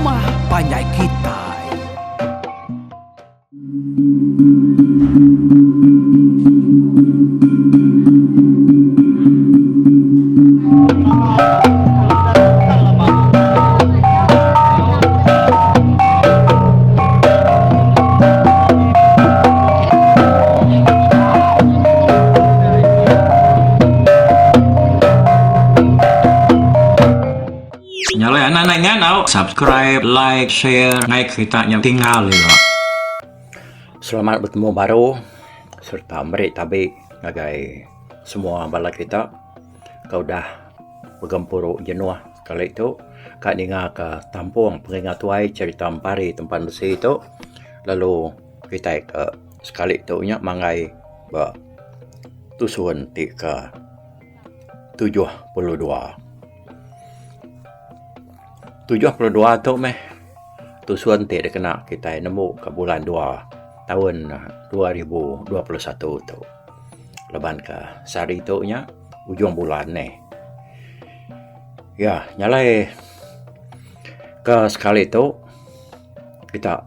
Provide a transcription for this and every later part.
rumah panjai kitai. Nya alai anak anak ingat tau subscribe, like, share ngai kerita nya tinggal ila. Selamat betemu baru sereta meri tabi ngagai semua bala kita ke udah begempuru jenuh sekali tu ka ninga ka tampung pengingat tuai cherita Empari Tempan Besi tu lalu kitai ke sekali tu nya manggai ba tusun ti ke 72. 72 tu meh tusun ti dikena kitai nemu ka bulan dua taun 2021 tu. Laban ka sehari tu nya ujung bulan neh. Ya nyalai ka sekali tu kita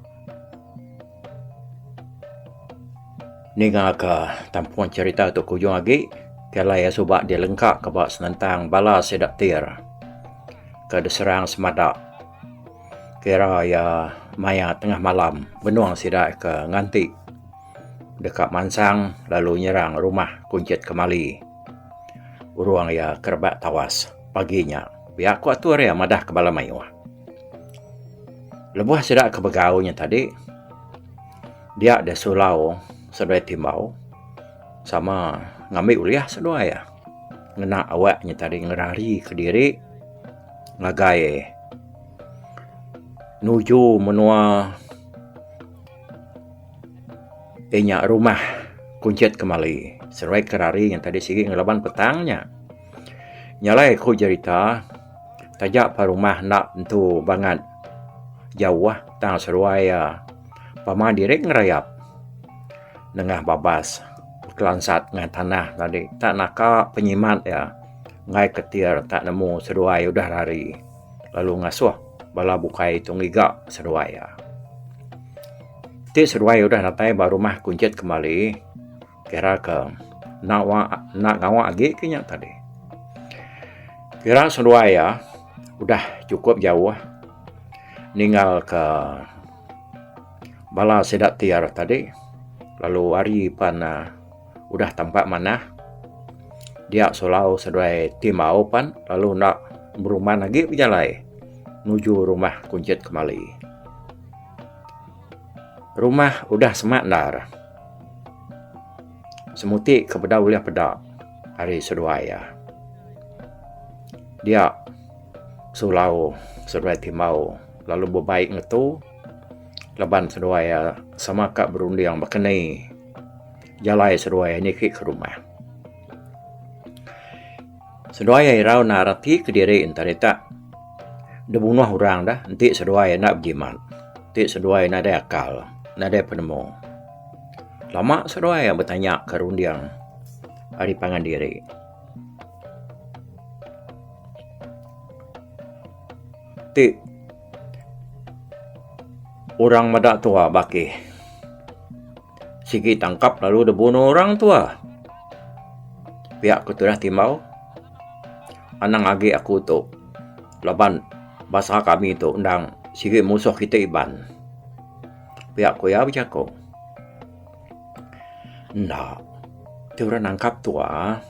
Ninga ka tampung cherita tu ke ujung agi ke alai iya suba dilengka ka ba senentang bala sida tir ke diserang semada kira iya maya tengah malam benung sida ke nganti deka mansang lalu nyerang rumah Kunchit Kemali urung iya ke rebak tawas pagi nya. Pia ku atur iya madah ka bala mayuh. Lebuh sida ke begau nya tadi dia deh sulau seduai timbau sama ngambi ulih seduai iya ngena awak nya tadi ngerari kediri ngagai nuju menua iya nya rumah Kunchit Kemali. Seduai ke rari nya tadi sigi ngelaban petang nya. Nya alai ku jerita taja pa rumah enda tentu bangat jauh tang seduai iya pama diri ngerayap nengah babas kelansat ngan tanah tadi tak naka penyimat iya enggai ketir tak nemu seduai udah rari lalu ngasuh bala bukai tu ngiga seduai iya. Ti seduai udah datai ba rumah Kunchit Kemali kira ke enda wa enda ngawa agi ke nya tadi. Kira seduai iya udah chukup jauh ninggal ka bala sida ti ira tadi lalu hari pan uhh udah tampak manah dia sulau seduai ti mau pan lalu enda beruman agi bejalai nuju rumah Kunchit Kemali. Rumah udah semak endar. Semuti ke bedau ulih peda ari seduai iya. Dia sulau seduai timbau lalu bebai ngetu laban seduai iya sama ka berunding baka ni jalai seduai iya niki ke rumah. Seduai iya irau enda reti kediri enta dita dibunuh orang da enti seduai enda bejimat enti seduai nadai akal nadai penemu. Lama seduai iya betanya ka runding ari pangan diri. Ti orang meda tuwa bakih sigi tangkap lalu dibunuh orang tuwa. Pia ku tudah timbau anang agi aku tu laban basa kami tu endang sigi musuh kite Iban. Pia ku iya bejaku. Enda ti orang nangkap tua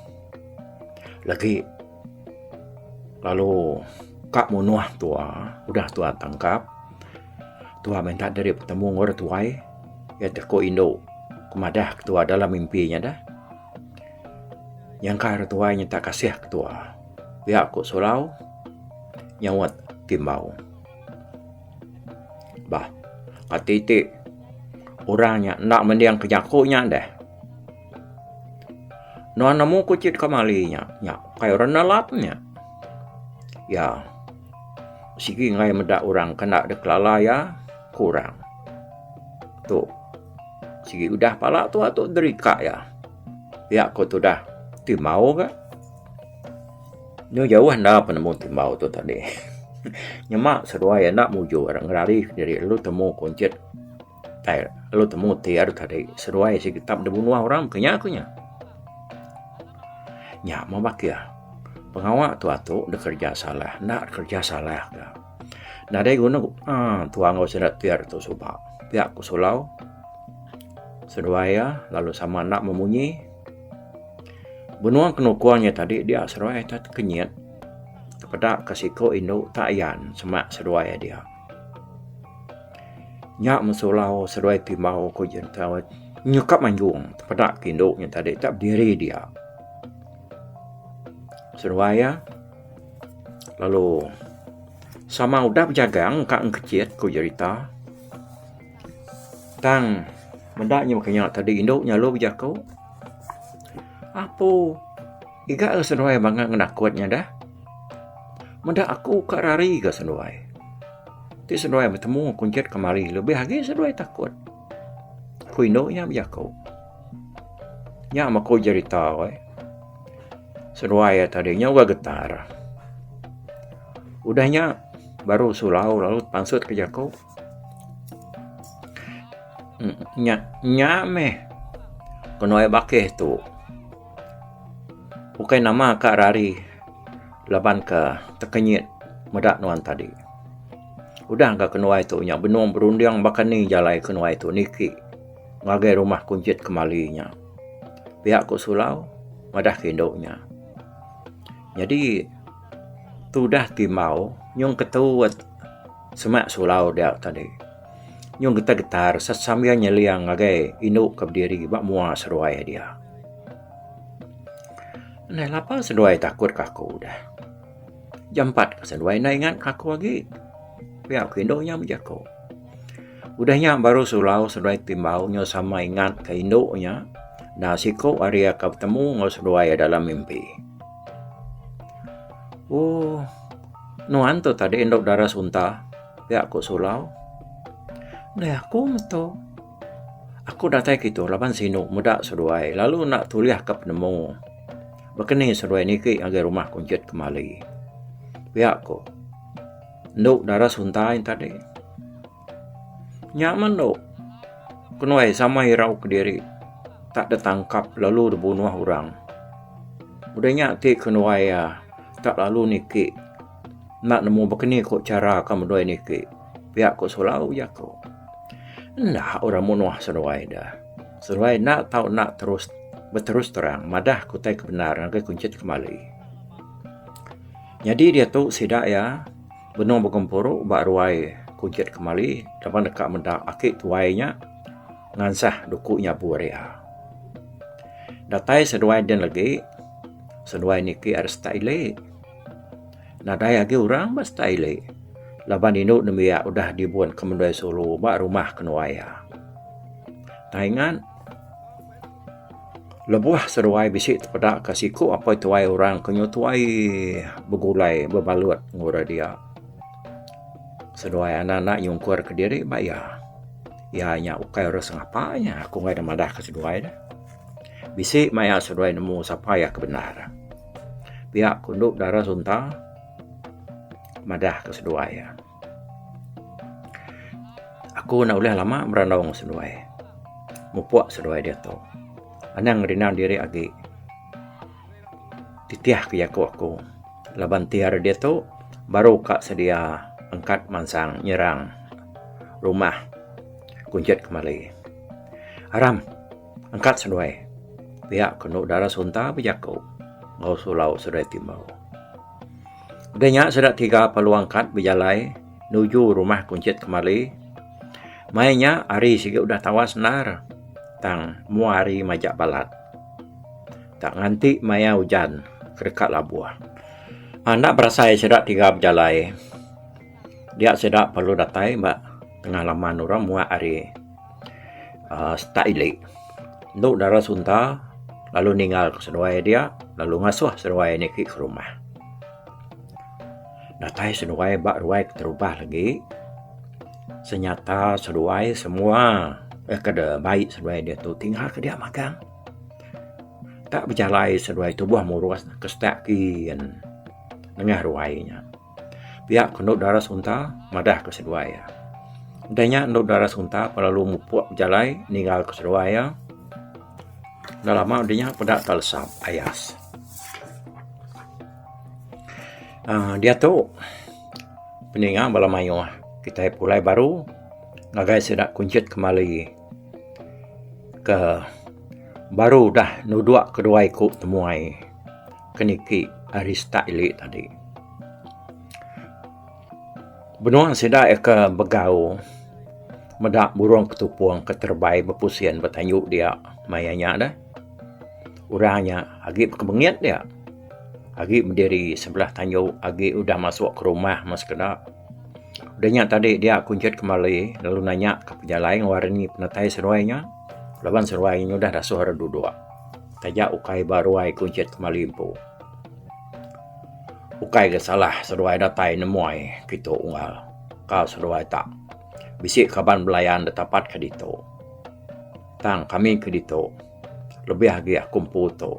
lagi lalu ka munuh tua udah tua tangkap tua minta diri betemu enggau orang tuai iya te ku indu ku madah ketua dalam mimpi nya deh. Nyangka ari tuai nyata kasih ketua. Pia ku Sulau nyaut Timbau. Bah ati ti orang nya enda mending ke jaku nya deh. Nuan nemu ku chit kemali nya, nya kai orang nelap nya. Iya sigi enggai meda orang ke enda dikelala iya ku orang. Tu. Sigi udah pala tua tu derika iya. Pia ko tudah Timbau ga. Nyu jauh enda penemu Timbau tu tadi. Nyema seduai enda mujur ngerari kediri lalu temu kunchit tai lalu temu ti ari tadi seduai sigi tetap dibunuh orang ke nya ku nya. Nya meh bakih pengawa tu atu dikereja salah enda dikereja salah ka. Nadai guna uhh tuan enggau sida ti ari tu suba pia ku Sulau. Seduai iya lalu sama enda memunyi. Benung ke nukung iya tadi dia seduai iya tekenyit tepeda ke siku indu tak ayan semak seduai iya dia. Nya meh sulau seduai timbau ku Jentau nyukap manjung tepeda ke indu nya tadi tak bediri dia. Seduai iya lalu sama udah bejagang ka engkechit ku jerita. Tang meda nya baka nya tadi indu nya lalu bejaku apu iga ga seduai bangat ngenakut nya dah. Meda aku ka rari ga seduai. Ti seduai betemu kunchit kemari lebih agi seduai takut. Ku indu nya bejaku. Nya meh ku jerita weh. Seduai iya tadi nyau ga getar. Udah nya baru sulau lalu pansut ke jaku. Nya nya meh penuai bakih tu. Ukai nama ka rari laban ka tekenyit meda nuan tadi. Udah ga kenuai tu nya benung berunding baka ni jalai kenuai tu niki ngagai rumah kunchit kemali nya. Pia ku Sulau madah ke indu nya. Nyadi tudah timbau nyung ketu semak Sulau dia tadi. Nyung getar-getar sambil nyeling ngagai indu ke bediri ba mua seduai dia. Ndai lapa seduai takut ka aku deh. Jampat ka seduai enda ingat ka aku agi. Pia ku indu nya bejaku. Udah nya baru sulau seduai timbau nyau sama ingat ka indu nya enda siku ari iya ka betemu enggau seduai dalam mimpi. Ooh nuan tu tadi indu dara sunta. Pia ku Sulau. Ndai aku meto. Aku datai kitu laban sinu meda seduai lalu enda tulihka penemu. Baka ni seduai niki ngagai rumah Kunchit Kemali. Pia ku Endu Dara Suntai tadi. Nya meh endu kenuai sama irau kediri tak ditangkap lalu dibunuh orang. Udah nya ti kenuai iya tak lalu niki. Enda nemu baka ni ku chara ka medoi niki pia ku Sulau jaku. Enda orang munuh seduai da. Seduai enda tau enda terus beterus terang madah ke utai ke bendar ngagai Kunchit Kemali. Nyadi diatu sida iya benung begempuru ba ruai Kunchit Kemali laban deka meda aki tuai nya ngansah duku nyabur iya. Datai seduai din lagi seduai niki ari setak ili. Nadai agi orang ba setak ili laban indu nembiak udah dibun ke mendai sulu ba rumah kenuai iya. Tang ingat lebuh seduai bisi tepeda ka siku apai tuai orang ke nyu tuai begulai bebalut enggau orang dia. Seduai anak anak nyungkur kediri ba iya. Iya nya ukai orang sengapa nya aku enggai madah ka seduai deh. Bisi maya seduai nemu sapa iya ke bendar. Pia ku endu dara sunta madah ke seduai iya. Aku enda ulih lama berandau enggau seduai. Mupuk seduai diatu. Anang ngerindang diri agi. Titih ke jaku aku laban ti hari diatu baru ka sedia angkat mansang nyerang rumah Kunchit Kemali. Aram. Angkat seduai pia ke enu dara sunta bejaku enggau sulau seduai timbau. Udah nya sida tiga perlu angkat bejalai nuju rumah Kunchit Kemali. Maya nya hari sigi udah tawas endar tang mua hari majak balat. Tak nganti maya ujan ke deka labuh. Enda berasai sida tiga bejalai dia sida perlu datai ba tengah laman orang muak hari. uhh setak ili. Endu dara sunta lalu ninggal ke seduai dia lalu ngasuh seduai niki ke rumah. Datai seduai ba ruai keterubah lagi senyata seduai semua eh ke de bai seduai diatu tinggal ke dia magang. Tak bejalai seduai tubuh murus ke setak kin nengah ruai nya. Pia ku Endu Dara Sunta madah ke seduai iya. Udah nya Endu Dara Sunta lalu mupuk bejalai ninggal ke seduai iya. Enda lama udah nya peda ka lesap ayas. Aaa diatu peninga bala mayuh kitai pulai baru ngagai sida kunchit kemali ke baru udah nudok keduai ku temuai ke niki ari setak ili tadi. Benung sida iya ke begau meda burung ketupung ke terebai bepusin ba tanju dia maya nya deh. Orang nya agi bekebengit dia. Agi bediri sebelah tanju agi udah masuk ke rumah meh sekeda. Udah nya tadi dia kunchit kemali lalu nanya ka pejalai enggau hari ni penatai seduai nya laban seduai nya udah dasuh ra duduk. Taja ukai ba ruai kunchit kemali empu. Ukai ga salah seduai datai nemuai kitu unggal ka seduai tak bisi kaban belayan da tapat ke ditu. Tang kami ke ditu lebih agi aku empu tu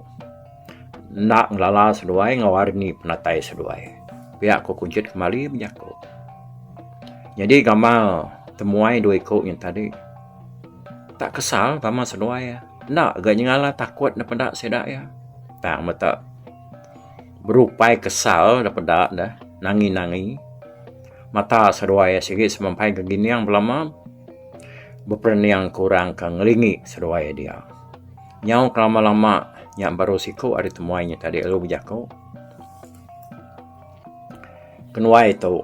enda ngelala seduai enggau hari ni penatai seduai. Pia ku Kunchit Kemali bejaku. Nyadi gamal temuai dua iku nya tadi tak kesal tama seduai enda ga nyengala takut ne peda sida iya. Tang meta. Berupai kesal da peda ne nangi nangi mata seduai iya sigi semampai gegining belama beperening ke orang ke ngelingi seduai iya dia. Nyau ke lama lama nya baru siku ari temuai nya tadi lalu bejaku kenuai tu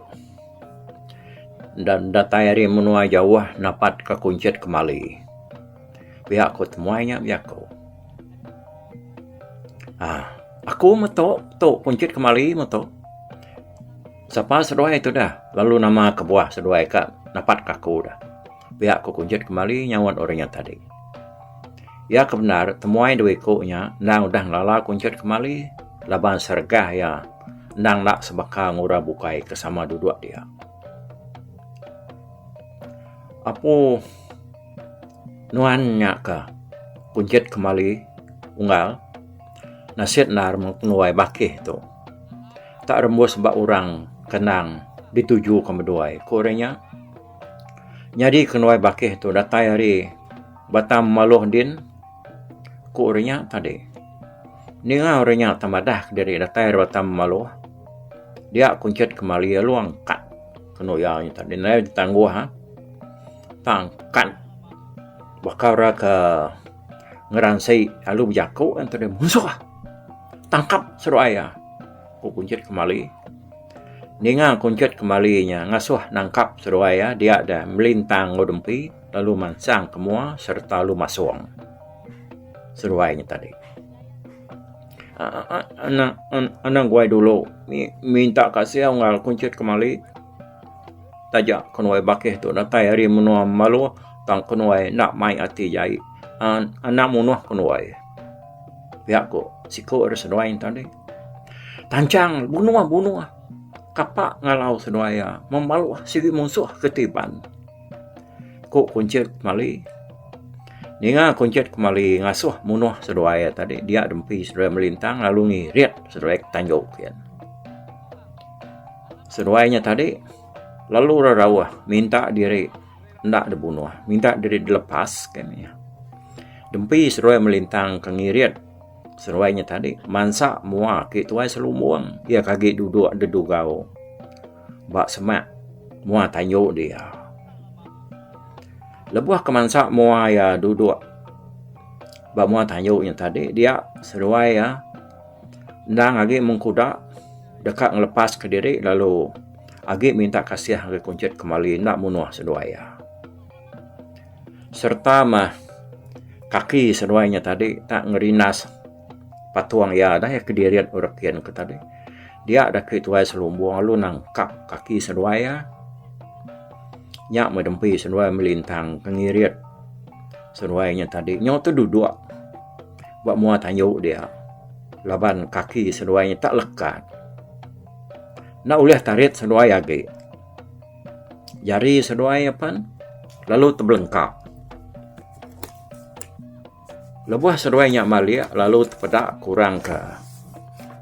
datai ari menua jauh napat ka kunchit kemali. Pia ku temuai nya bejaku. Aaa aku meto tu kunchit kemali meto. Sapa seduai tu dah lalu nama kebuah seduai ka napat ka aku dah. Pia ku kunchit kemali nyaut orang nya tadi. Iya ke bendar temuai dua iku nya endang udah ngelala kunchit kemali laban seregah iya endang enda sebaka enggau orang bukai ke sama duduk dia. Apu. Nuan nya ka Kunchit Kemali unggal nasit endar meng penuai bakih tu. Tak rembus ba orang ke endang dituju ka meduai ku orang nya. Nyadi kenuai bakih tu datai ari Batang Maloh din ku orang nya tadi. Ninga orang nya temadah kediri datai ari Batang Maloh dia Kunchit Kemali lalu angkat kenu iya nya tadi nadai ditangguh ah. Pangkat baka orang ke ngeransi lalu bejaku en tadi munsuh tangkap seduai iya ku Kunchit Kemali. Ninga Kunchit Kemali nya ngasuh nangkap seduai iya dia deh melintang enggau dempi lalu mansang ke mua sereta lalu masung seduai nya tadi. Aaa anang guai dulu minta kasih unggal Kunchit Kemali. Taja kenuai bakih tu datai ari menua Maloh tang kenuai enda mai ati jai anak munuh kenuai. Pia ku siku ari seduai enti tadi. Tanchang bunuh bunuh kapa ngalau seduai iya memaluh sigi munsuh ke ti iban. Ku Kunchit Kemali. Ninga Kunchit Kemali ngasuh munuh seduai iya tadi dia dempi seduai melintang lalu ngirit seduai ke tanju kian. Seduai nya tadi lalu rerauh minta diri enda dibunuh, minta diri dilepas ka nya. Dempi seduai melintang ke ngirit seduai nya tadi mansa mua ake tuai selumbung iya ke agi duduk dedugau ba semak mua tanju dia. Lebuh ke mansa mua iya duduk ba mua tanju nya tadi dia seduai iya Endang agi mung kuda deka ngelepaska diri lalu agi minta kasih ngagai Kunchit Kemali enda munuh seduai iya. Sereta meh kaki seduai nya tadi tak ngerindas patung iya dah iya kedirit orang kin ke tadi. Dia da aki tuai Selumbung lalu nangkap kaki seduai iya. Nya meh dempi seduai melintang ke ngirit seduai nya tadi nyau teduduk. Ba mua tanju dia laban kaki seduai nya tak lekat. Enda ulih tarit seduai agi. Jari seduai apan lalu tebelengka. Lebuh seduai nya malik lalu tepeda ke orang ke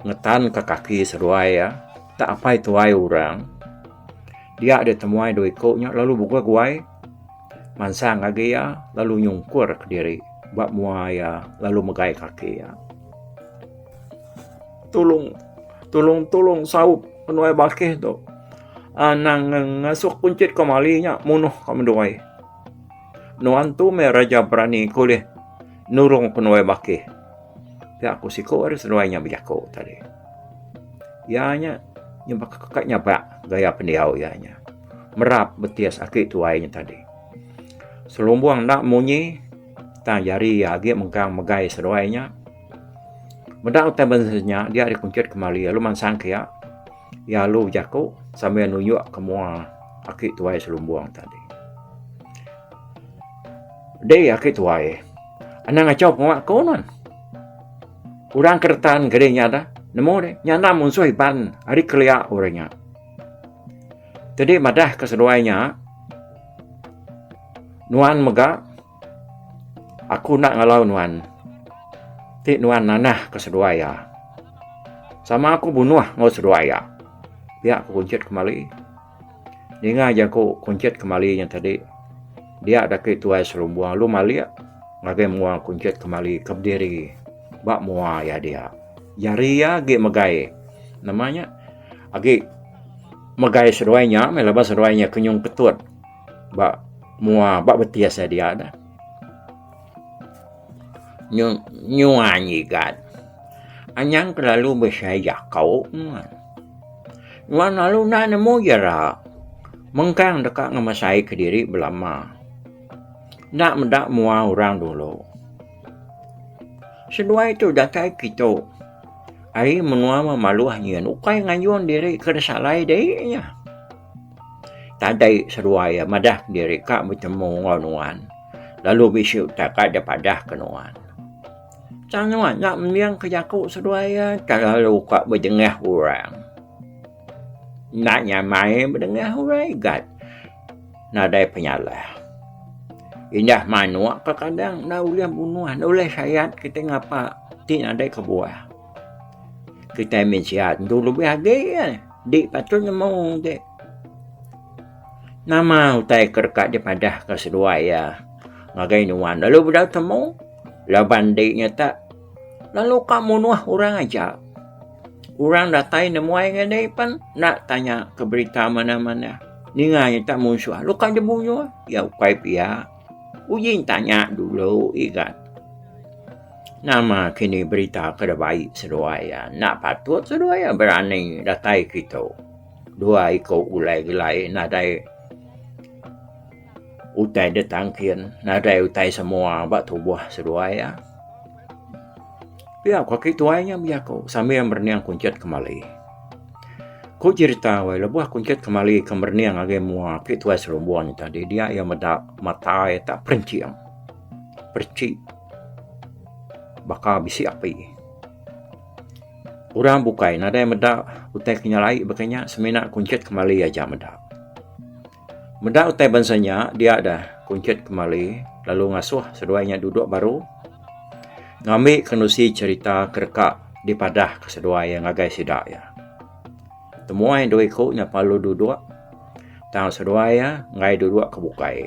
ngetanka kaki seduai iya tak apai tuai orang. Dia deh temuai dua iku nya lalu beguai-guai mansang agi iya lalu nyungkur kediri ba mua iya lalu megai kaki iya. Tulung tulung tulung saup penuai bakih tu anang ngasuh kunchit kemali nya munuh ka menduai. Nuan tu meh raja berani ke ulih nulung penuai bakih. Pia ku siku ari seduai nya bejaku tadi. Iya nya nyebaka ka nyabak gaya pendiau iya nya. Merap betis aki tuai nya tadi. Selumbung enda munyi tang jari iya agi mengkang megai seduai nya. Meda utai bansa nya dia dikunchit kemali lalu mansang ke iya. Iya lalu bejaku sambil nunjuk ke mua aki tuai selumbung tadi. Dei aki tuai, anang ngachau pengawa aku nuan. Orang ke retan ke dei nya dah, nemu deh, nya enda munsuh Iban ari kelia orang nya. Tadi madah ke seduai nya, nuan mega Aku enda ngalau nuan ti nuan nanah ke seduai iya. Sama aku bunuh enggau seduai iya. Pia ku Kunchit Kemali. Ninga jaku Kunchit Kemali nya tadi dia daki tuai Selumbung lalu malik ngagai mua Kunchit Kemali ke bediri ba mua iya dia. Jari iya agi megai nama nya agi megai seduai nya meh laban seduai nya ke nyung ketut. Ba mua ba betis iya dia dah. Nyu nyuan nyigat. Anyang kelalu besai jako nuan. Nuan lalu enda nemu jera mengkang deka ngemesai kediri belama. Enda meda mua orang dulu. Seduai tu datai kitu ari menua memaluh nyin ukai ngayung diri ke salai dei nya. Tadai seduai iya madah kediri ka betemu enggau nuan lalu bisi utai ka dipadah ke nuan. Tang nuan enda mending ke jaku seduai iya kelalu ka bedengah orang. Enda nyamai bedengah orang igat nadai penyalah. Indah manuk kadang enda ulih bunuh enda ulih sayat kitai ngapa ti nadai kebuah. Kitai mensia tentu lebih agi. Di patut nemu ti. Nama utai ke deka dipadahka seduai iya ngagai nuan lalu bedau temu laban di nyata lalu ka munuh orang aja. Orang datai nemuai ngagai pan enda tanya ke berita manah-manah. Ninga nyata munsuh lalu ka dibunuh iya ukai pia. Uji tanya dulu igat. Nama kini berita ke dibai seduai iya enda patut seduai iya berani datai kitu. Dua iku gulai gelai nadai utai ditangkin nadai utai semua ba tubuh seduai iya. Pia ku aki tuai nya bejaku sambil merening kunchit kemali. Ku cherita weh lebuh kunchit kemali ke merening ngagai mua aki tuai selumbung nya tadi dia iya meda mata iya tak perenching perechik. Baka bisi api. Orang bukai nadai meda utai ke nyelai baka nya semina kunchit kemali aja meda. Meda utai bansa nya dia dah kunchit kemali lalu ngasuh seduai nya duduk baru ngambi kenusi cherita ke deka dipadah ke seduai iya ngagai sida iya. Temuai dua iku nya perlu duduk tang seduai iya enggai duduk ke bukai.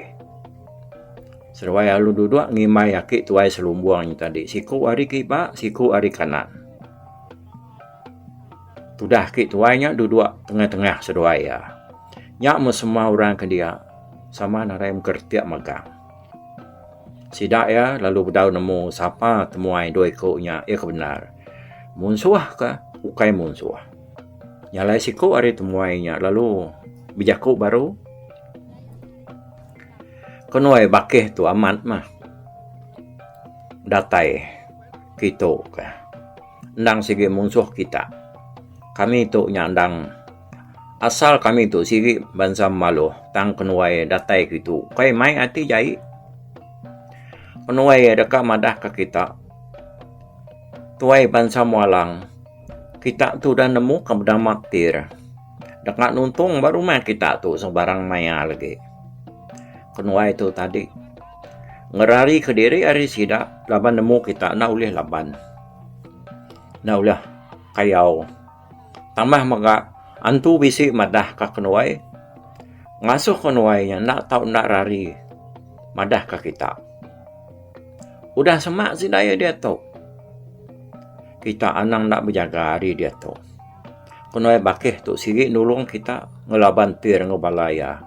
Seduai lalu duduk ngimbai aki tuai selumbung nya tadi siku ari kiba siku ari kanan. Tudah aki tuai nya duduk tengah-tengah seduai iya. Nya meh semua orang ke dia sama narai mengkeretik magang. Sida iya lalu bedau nemu sapa temuai dua iku nya iya ke bendar. Munsuh ka ukai munsuh. Nya alai siku ari temuai nya lalu bejaku baru. Kenuai bakih tu amat mah datai kitu ka endang sigi munsuh kita. Kami tu nya endang asal kami tu sigi bansa Maloh tang kenuai datai kitu kai mai ati jai. Kenuai deka madah ka kita tuai bansa Mualang kita tu udah nemu ka bedama tir. Deka nuntung ba rumah kita tu sebarang maya lagi. Kenuai tu tadi ngerari kediri ari sida laban nemu kita enda ulih laban. Enda ulih kayau. Tambah mega antu bisi madah ka kenuai. Ngasuh kenuai nya enda tau enda rari madah ka kita. Udah semak sida iya diatu. Kita anang enda bejaga ari diatu. Kenuai bakih tu sigi nulung kita ngelaban tir enggau bala iya.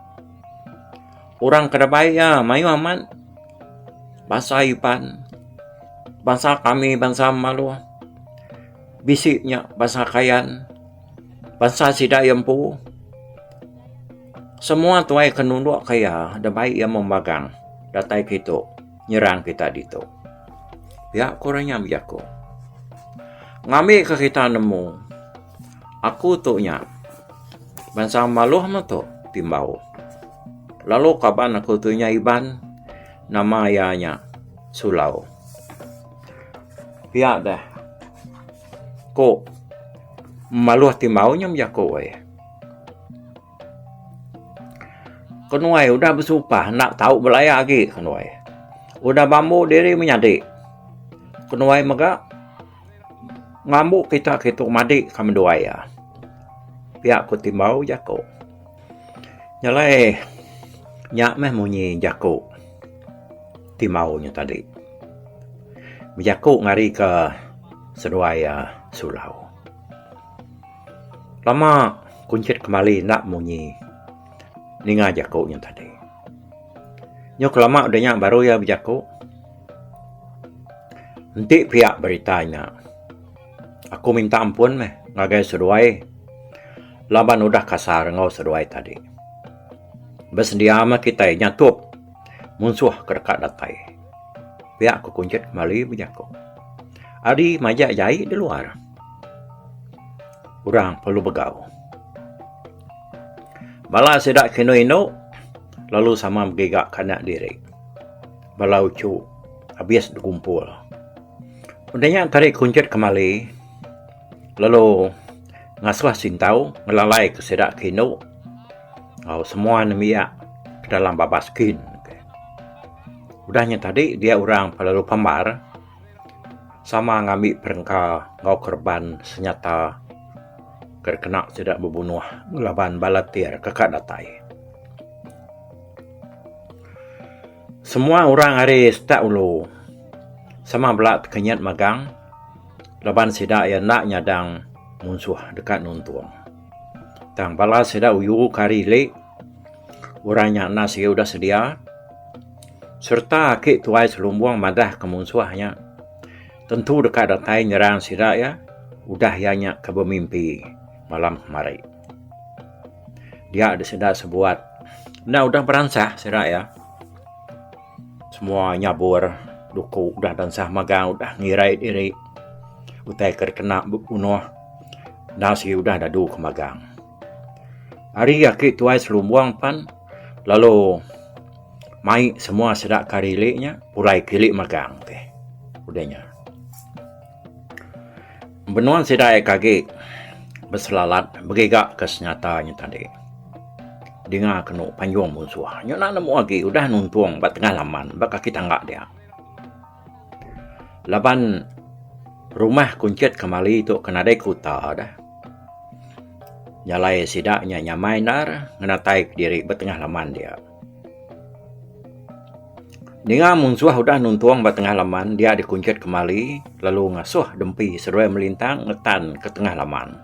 Orang ke dabai iya mayuh amat bansa Iban, bansa kami bansa Maluh, bisi nya bansa Kayan, bansa sida iya empu. Semua tuai ke nunduk ka iya dabai iya memagang datai kitu nyerang kita ditu. Pia ku orang nya bejaku. Ngambika kita nemu aku tu nya bansa Maluh meh tu Timbau. Lalu kaban aku tu nya Iban nama iya nya Sulau. Pia deh ku Maluh Timbau nya bejaku ai. Kenuai udah besupah enda tau belaya agi kenuai. Udah bambu diri menyadi. Kenuai mega ngambu kita kitu madi ka menduai iya. Pia ku timbau jaku. Nyelai nya meh munyi jaku timbau nya tadi. Bejaku ngarika seduai iya sulau. Lama kunchit kemali enda munyi ninga jaku nya tadi. Nyau kelama udah nya baru iya bejaku enti pia berita nya aku minta ampun meh ngagai seduai laban udah kasar enggau seduai tadi. Besedia meh kitai nyatup munsuh ke deka datai. Pia ku kunchit kemali bejaku. Ari majak jai di luar. Orang perlu begau. Bala sida ke indu-indu lalu sama begiga ke anak diri. Bala uchu abis digumpul. Udah nya tadi kunchit kemali lalu ngasuh sintau ngelalai ke sida ke indu enggau semua nembiak ke dalam babas kin. Udah nya tadi dia orang lalu pambar. Sama ngambi perengka enggau kereban senyata ke dikena sida bebunuh ngelaban bala tir ke ka datai. Semua orang ari setak ulu sama bela tekenyit magang laban sida iya enda nyadang munsuh deka nuntung. Tang bala sida uyu ke ari ili orang nya enda sigi udah sedia. Sereta aki tuai selumbung madah ke munsuh nya tentu deka datai nyerang sida iya udah iya nya ke bemimpi malam kemari. Dia deh sida sebuat enda udah beransah sida iya. Semua nyabur duku udah dansah magang udah ngirai diri utai ke dikena bebunuh enda sigi udah dadu ke magang. Ari aki tuai selumbung pan lalu mai semua sida ke ari ili nya pulai ke ili magang ti udah nya. Benung sida iya ke agi beselalat begiga ke senyata nya tadi dinga kenu panjung munsuh. Nya enda nemu agi udah nuntung ba tengah laman ba kaki tangga dia. Laban rumah kunchit kemali tu ke nadai kuta deh. Jalai sida nya nyamai endar ngenatai kediri ba tengah laman dia. Ninga munsuh udah nuntung ba tengah laman dia dikunchit kemali lalu ngasuh dempi seduai melintang ngetan ke tengah laman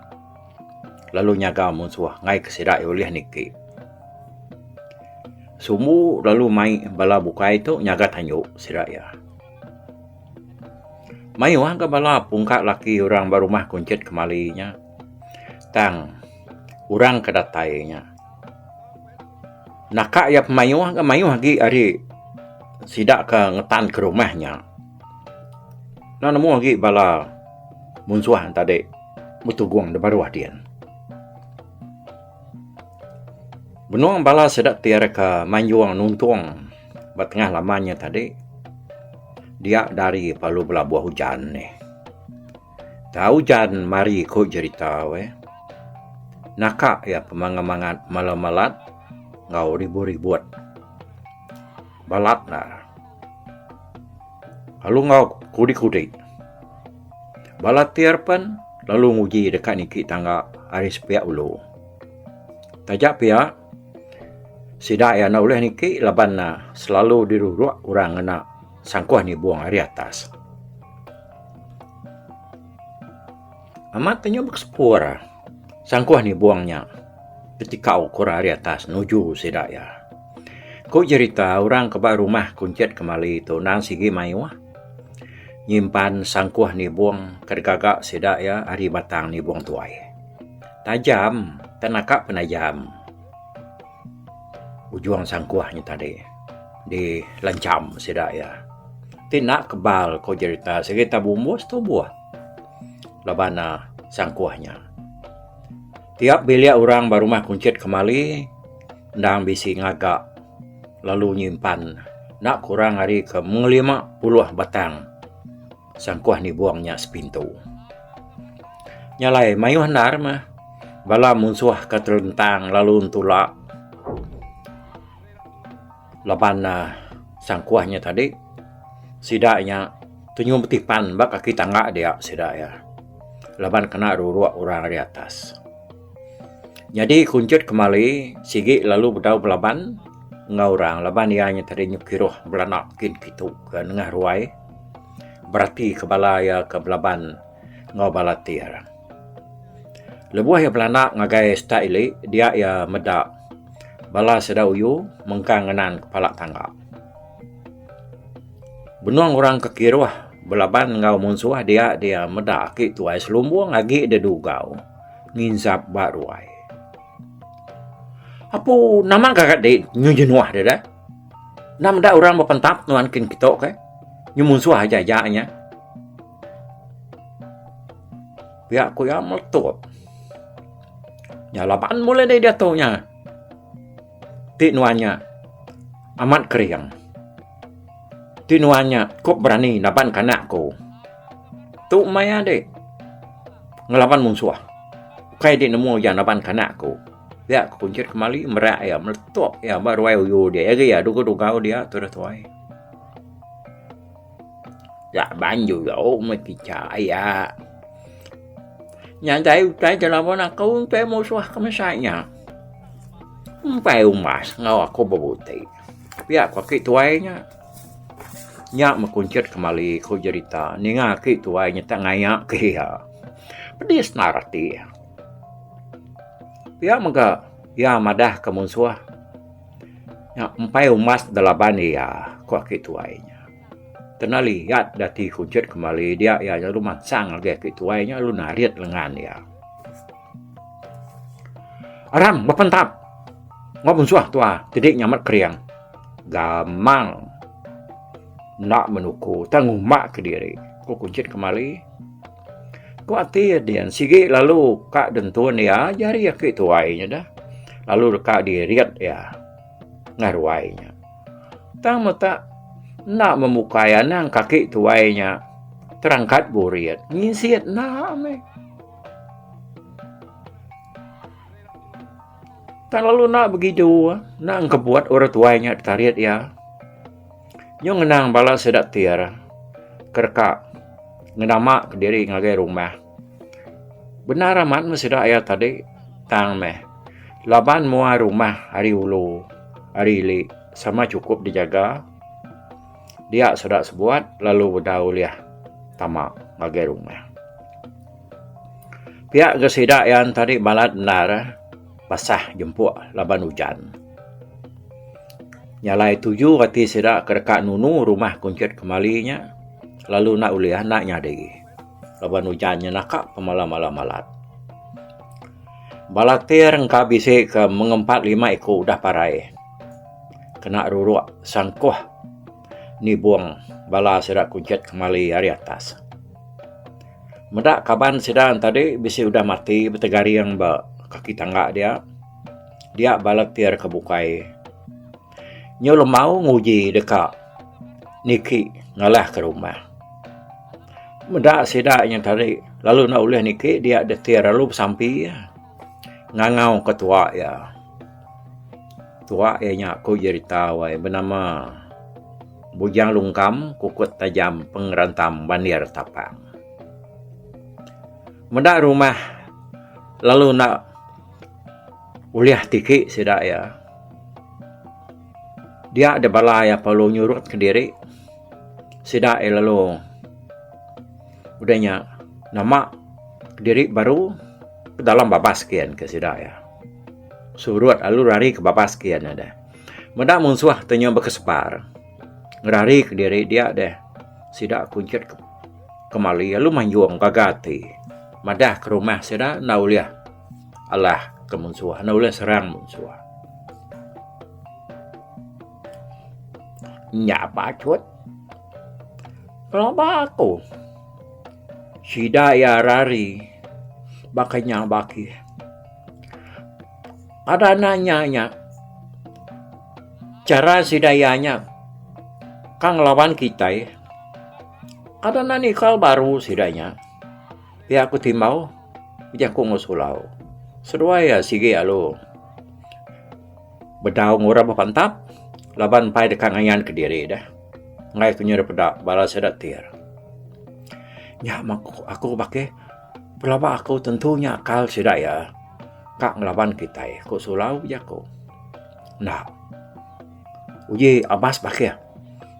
lalu nyaga munsuh enggai ke sida iya ulih niki. Sumbu lalu mai bala bukai tu nyaga tanju sida iya. Mayuh ga bala pungka laki orang ba rumah kunchit kemali nya tang orang ke datai nya. Naka iya pemayuh ga mayuh agi ari sida ke ngetan ke rumah nya. Enda nemu agi bala munsuh ne tadi betugung da baruh din. Benung bala sida ti ari ke manjung nuntung ba tengah laman nya tadi dia dari perlu belabuh ujan nih. Tau ujan mari ku jerita weh. Naka iya pemangat-mangat malat-malat enggau ribut-ribut balat ne. Lalu enggau kudi-kudi. Bala tir pen lalu nguji deka niki tangga ari sepiak ulu. Taja pia. Sida iya enda ulih niki laban ne selalu diruruk orang ngena sangkuh nibung ari atas. Amat te nyau bekesepur sangkuh nibung nya betikau ke orang ari atas nuju sida iya. Ku jerita orang ke ba rumah Kunchit Kemali tu endang sigi mayuh nyimpan sangkuh nibung ke digaga sida iya ari batang nibung tuai. Tajam tang naka penajam. Ujung sangkuh nya tadi dilancham sida iya. Ti enda kebal ko jerita sigi ta bumbus tubuh laban ne sangkuh nya. Tiap bilik orang ba rumah Kunchit Kemali endang bisi ngaga lalu nyimpan enda kurang ari ke mengelima puluh batang sangkuh nibung nya sepintu. Nya alai mayuh endar meh bala munsuh ke telentang lalu entula laban ne sangkuh nya tadi sida nya tenyum betipan ba kaki tangga dia sida iya laban kena ruruk orang ari atas. Nyadi Kunchit Kemali sigi lalu bedau belaban enggau orang laban iya nya tadi nyau kiruh belanda kin kitu ke nengah ruai berati ke bala iya ke belaban enggau bala tir. Lebuh iya belanda ngagai setak ili dia iya meda bala sida uyu mengkang ngenan kepala tangga. Benung orang ke kiruh belaban enggau munsuh dia dia meda aki tuai selumbung agi dedugau. Nginsap ba ruai. Apu nama gaga di nyu jenuh deh dah. Enda meda orang bepentap nuan kin kitu ke. Nyu munsuh aja aja nya. Pia ku iya meletup. Nya laban mule deh diatu nya. Ti nuan nya amat kering. Ti nuan nya kup berani naban kanak ku. Tu maya dik ngelaban munsuh. Ukai dik nemu iya naban kanak ku. Pia ku Kunchit Kemali merak iya meletup iya ba ruai uyu dia. Iri iya dugau-dugau dia tudah tuai. Laban julo meh kicha iya. Nyadai utai da laban aku empai musuh ke mesai nya. Empai umbas enggau aku bebuti. Pia ku aki tuai nya. Nya meh Kunchit Kemali ku jerita ninga aki tuai nya tak ngaya ke iya. Pedis endar ati iya. Pia mega iya madah ke munsuh nya empai umbas da laban iya ku aki tuai nya. Kena liat da ati Kunchit Kemali dia iya lalu mansang ngagai aki tuai nya lalu narit lengan iya. Aram bepentap enggau munsuh tua ti nyamet kering. Gamang enda menuku tang ngumba kediri, ku Kunchit Kemali. Ku ati iya din sigi lalu ka dentun iya jari aki tuai nya dah lalu deka dirit iya ngaruai nya. Tang meta enda memukai anang kaki tuai nya terangkat burit nginsit enda meh. Tang lalu enda begidu enda engkebut orang tuai nya ditarit iya. Nyau ngenang bala sida tir ke deka ngenama kediri ngagai rumah. Bendar amat meh sida iya tadi tang meh laban mua rumah ari ulu ari ili sama chukup dijaga dia sida sebuat lalu bedau ulih tama ngagai rumah. Pia ga sida iya tadi balat bendar basah jempuk laban ujan. Nya alai tuju ati sida ke deka nunu rumah Kunchit Kemali nya lalu enda ulih enda nyadi laban ujan nya naka pemalam-malam malat. Bala tir engka bisi ke mengempat lima iku udah parai kena ruruk sangkuh nibung bala sida Kunchit Kemali ari atas. Meda kaban sida tadi bisi udah mati betegaring ba kaki tangga dia, dia bala tir ke bukai. Nyau lembau nguji deka niki ngalah ke rumah. Meda sida nya tadi lalu enda ulih niki dia deh tir lalu besampi ngangau ke tuak iya. Tuak iya nya ku jerita wai benama. Bujang Lungkam kukut tajam pengerantam bandir tapang. Meda rumah lalu enda ulih tiki sida iya. Dia deh bala iya perlu nyurut kediri sida iya lalu udah nya nama kediri baru ke dalam babas kian ke sida iya. Surut lalu rari ke babas kian ne deh. Meda munsuh te nyau bekesebar ngerari kediri dia deh sida kunchit kemali lalu manjung gaga ati madah ke rumah sida enda ulih alah ke munsuh enda ulih serang munsuh. Nya patut pelaba aku sida iya rari baka nya bakih. Ada nanya nya chara sida iya nya ka ngelaban kitai kada enda nikal baru sida nya. Pia ku Timbau bejaku enggau Sulau. Seduai iya sigi alu. Bedau ngurang bepantap laban empai deka ngayan kediri deh. Enggai ku nyuruh peda bala sida tir. Nya meh aku bakih pelaba aku tentu nya akal sida iya ka ngelaban kitai ku Sulau bejaku. Enda. Uji abas bakih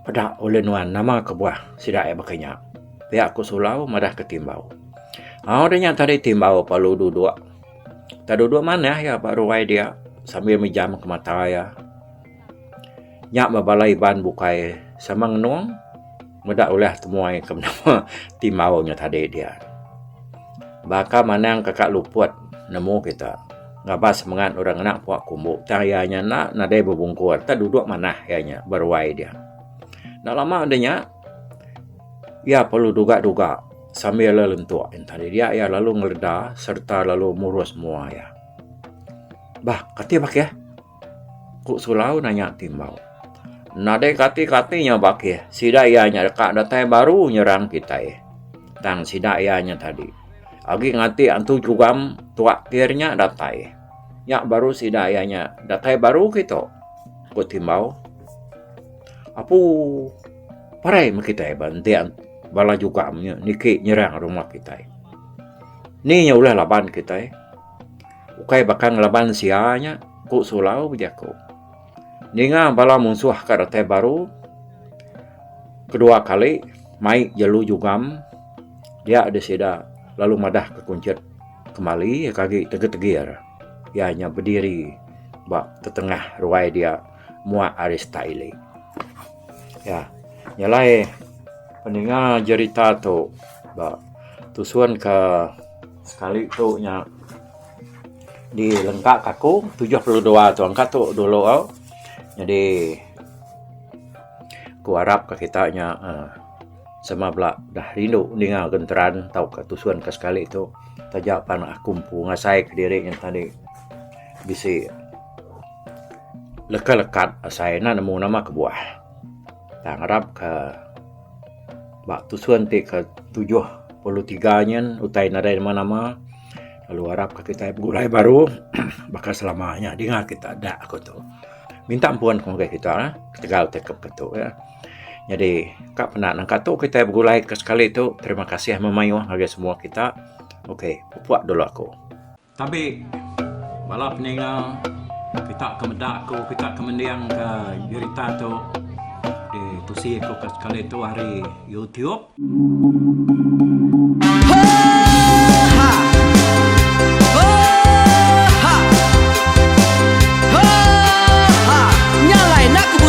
peda ulih nuan nama kebuah sida iya baka nya. Pia ku Sulau madah ke Timbau. Au deh nya tadi Timbau perlu duduk. Tak duduk manah iya ba ruai dia sambil mejam ke mata iya. Nya meh bala Iban bukai sama ngenung meda ulah temuai ke menua Timbau nya tadi dia. Baka manang kaka luput nemu kita ngabas semengat orang ngena pua kumbu tang iya nya enda nadai bebungkur tak duduk manah iya nya ba ruai dia. Enda lama udah nya iya perlu duga-duga. Sambil iya lentuk tadi dia iya lalu ngeleda sereta lalu murus mua iya. Bah kati bakih? Ku Sulau nanya Timbau. Nadai kati-kati nya bakih sida iya nya deka datai baru nyerang kitai. Tang sida iya nya tadi agi nganti antu jugam tuak tir nya datai. Nya baru sida iya nya datai baru kitu, ku Timbau. Apu parai meh kitai ba enti Bala juga nya niki nyerang rumah kitai. Ni nya ulih laban kitai. Ukai baka ngelaban sia nya, ku Sulau bejaku. Ninga bala munsuh ka datai baru kedua kali mai jelu jugam dia deh sida lalu madah ke kunchit kemali ke agi tegir-tegir iya nya bediri ba tetengah ruai dia muak ari setak ili. Ya. Nya alai peninga jerita tu ba tusun ke sekali tu nya dilengka ka aku 72 tu angka tu dulu au. Jadi ku arap ka kita nya uhh sama bela dah rindu ninga genteran tauka tusun ke sekali tu taja pan aku empu ngasai kediri nya tadi bisi. Leka lekat asai enda nemu nama kebuah. Tang arap ka ba tusun ti ke 73 nyin utai nadai nama nama lalu arap ka kitai begulai baru baka selama nya dinga kita da ku tu. Minta ampun ku ngagai kita eh ketegal ti ke tu eh. Nyadi ka penda nangka tu kitai begulai ke sekali tu terima kasih memayuh ngagai semua kita. Okay pupuk dulu aku. Tabi bala peninga kita ke meda aku kita ke mending ka jerita tu di tusi aku ke sekali tu ari YouTube. Nya alai ku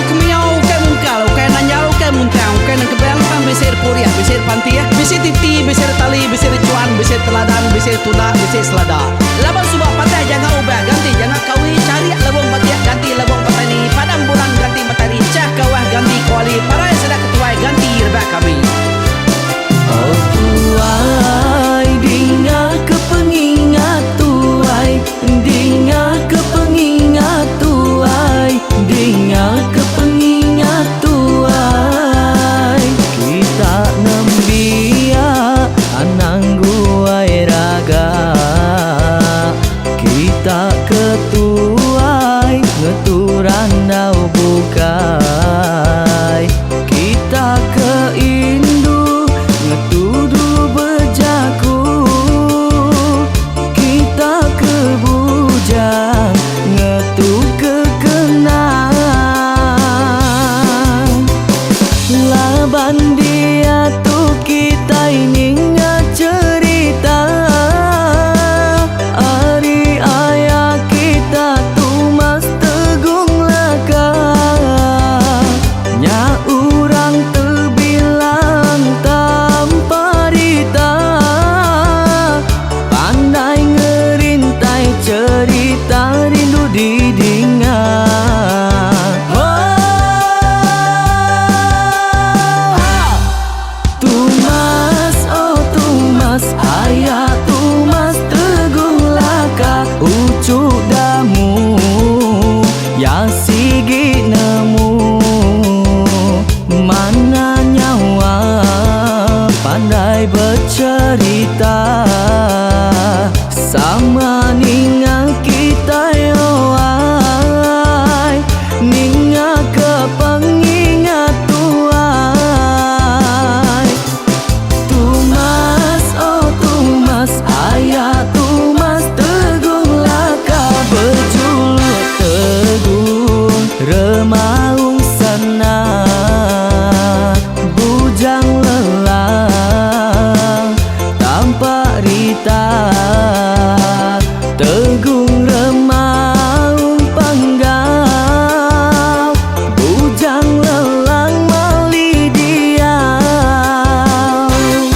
kemiau ukai mungkal, ukai nanjal, ukai muntang, ukai nengkebang tang bisi purih, bisi pantih, bisi titi, bisi tali, bisi chuan, bisi teladan, bisi tunda, bisi selada. Laban suba patah janga ubah ganti janga kawi, charik lebung batik ganti lebung petani, padam bulan ganti matari, chah kawah ganti kuali, parai sida ketuai ganti rebak kami. Oh tuai dinga ke pengingat tuai Dinga ke pengingat tuai Dinga ke pengingat tuai Kita nembiak anang guai raga. Laban diatu kitai ninga cherita ari aya kita Tumas Tegung Laka. Nya urang tebilang tanpa rita pandai ngerintai cherita rindu didinga. Tumas oh Tumas aya Tumas Tegung Laka uchu damu ya sigi nemu mana nyawa pandai becherita sama ninga kitai oai ninga ke pengingat tuai. Tumas oh Tumas aya Tumas Tegung Laka bejuluk Tegung Remaung Sana Bujang Lelang Tampak Rita Tegung Remaung Panggau Bujang Lelang Mali Diau.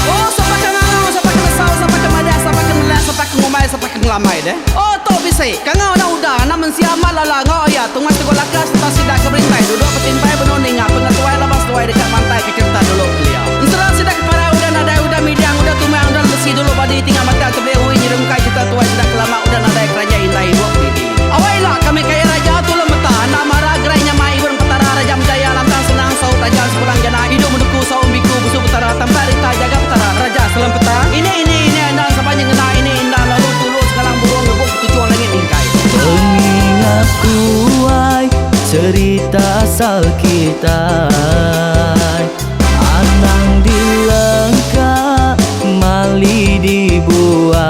Oh sapa ke ngangau sapa ke nesau sapa ke madah sapa ke nelah sapa ke ngumbai sapa ke ngelamai deh. Oh tu bisi kangau enda udah anak mensia amat lala enggau iya tungai teguk laka sereta sida ke berintai duduk betimpai benung ninga pengetuai laban seduai deka mantai ke cherita dulu kelia. Ensera sida ke parai udah nadai udah midang udah tumang udah lesi dulu badi tinggal batang tebeli ui nyerungkai cherita tuai sida ke lama udah nadai keranjai indai idup didi. Awai ila kami kaya raja tulung meta enda mara gerai nyamai ibun petara raja menjaya lantang senang saut raja sepulang jana idup menuku saum biku busu petara tampak rita jaga petara raja selam peta ini ini ini enda sapa nyengena ini enda lalu tulu sekalang burung ngebuk ketuchung langit mingkai. Pengingat tuai cerita asal kitai Anang dilengka mali dibuai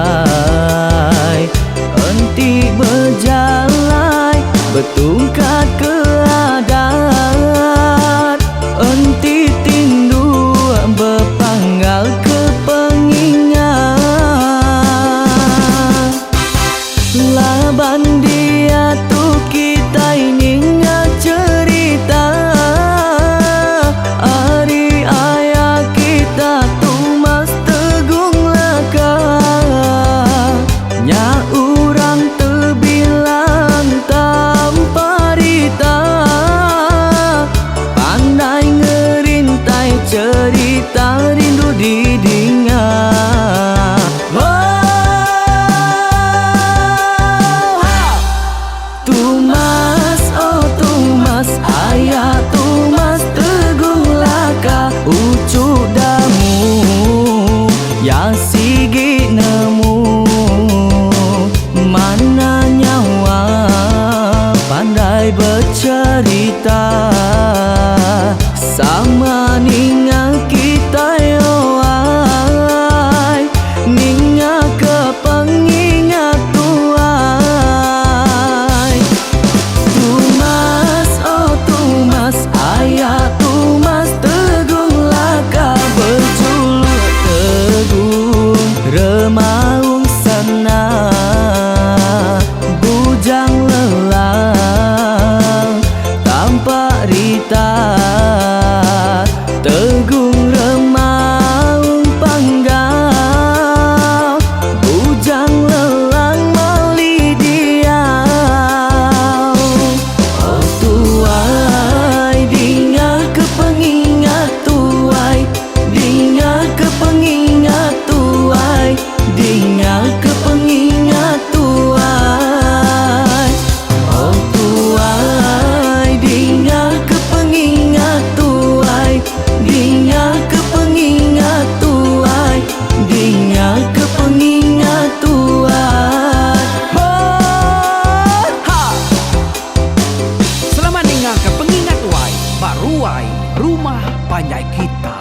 Enti bejalai betungkat ke adat Enti tinduk bepanggal ke pengingat. Laban diatu kitai ninga cherita ari aya kita Tumas Tegung Laka. Nya urang tebilang tanpa rita pandai ngerintai cherita rindu didinga. Tumas oh Tumas aya Tumas Tegung Laka uchu damu ya sigi nemu mana nyawa pandai becherita sama ninga kitai oai ninga ke pengingat tuai. Tumas oh Tumas aya Tumas Tegung Laka bejuluk Tegung Remaung Sana Bujang Lelang Tampak Rita Tegung Remaung Panggau Bujang Lelang Mali Diau. Oh tuai dinga ke pengingat tuai dinga ke pengingat tuai dinga ke pengingat tuai. Oh tuai dinga ke pengingat tuai dinga ke pengingat tuai dinga ke pengingat tuai. Oh ha. Selamat ninga ke pengingat tuai ba ruai rumah panjai kita.